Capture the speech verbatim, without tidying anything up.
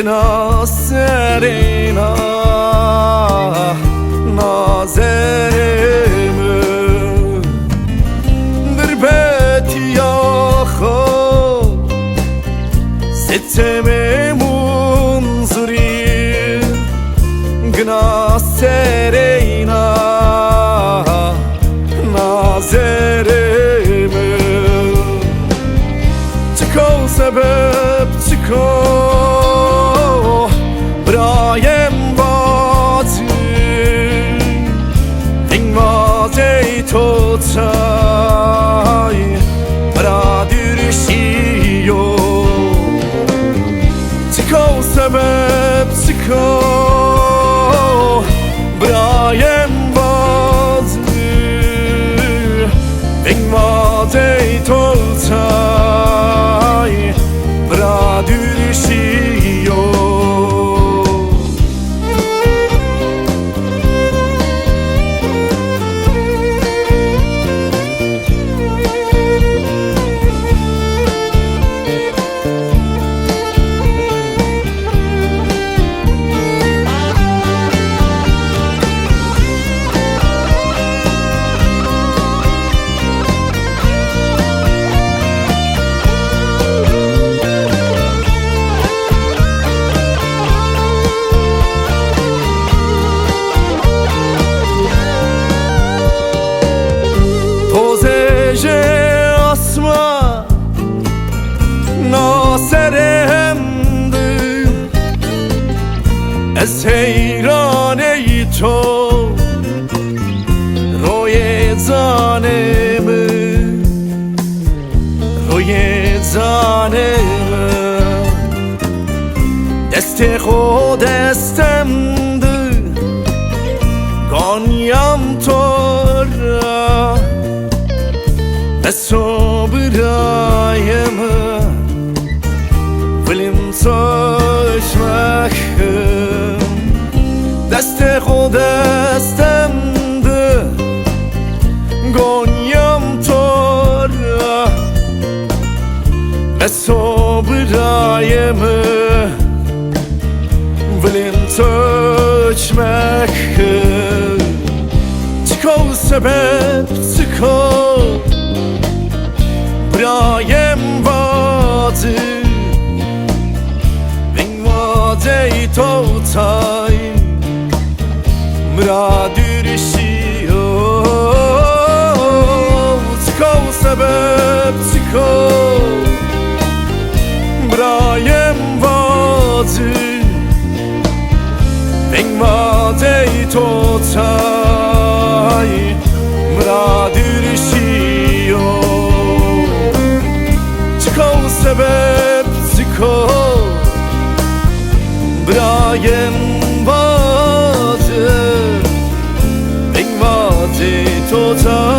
Na serê na, na zerê min, dirbetiya xwe, sitemê min zurî, gina serê na, na zerê min. Çiko sebeb çiko, birayem vazî, vîn vazê to çay, bira dûrişî yo. Çiko sebeb çiko, birayem vazî, vîn vazê to çay, bira dûrişî yo. Pozê ji asmana serê hem di, ez heyranê to, royê canê min, royê canê min. Destê xwe destem di, ganiyam to re, beso birayê min, vilîm çaş mekim. Destê xwe destem di, ganiyam to re, beso birayê min, vilîm çaş mekim. Çiko sebeb çiko, birayem vazî, vîn vazê to çay, bira dûrişî yo. Çiko sebeb çiko, birayem vazî, vîn vazê to çay, bira dûrişî yo. Çiko sebeb çiko, birayem vazî, vîn vazê to çay.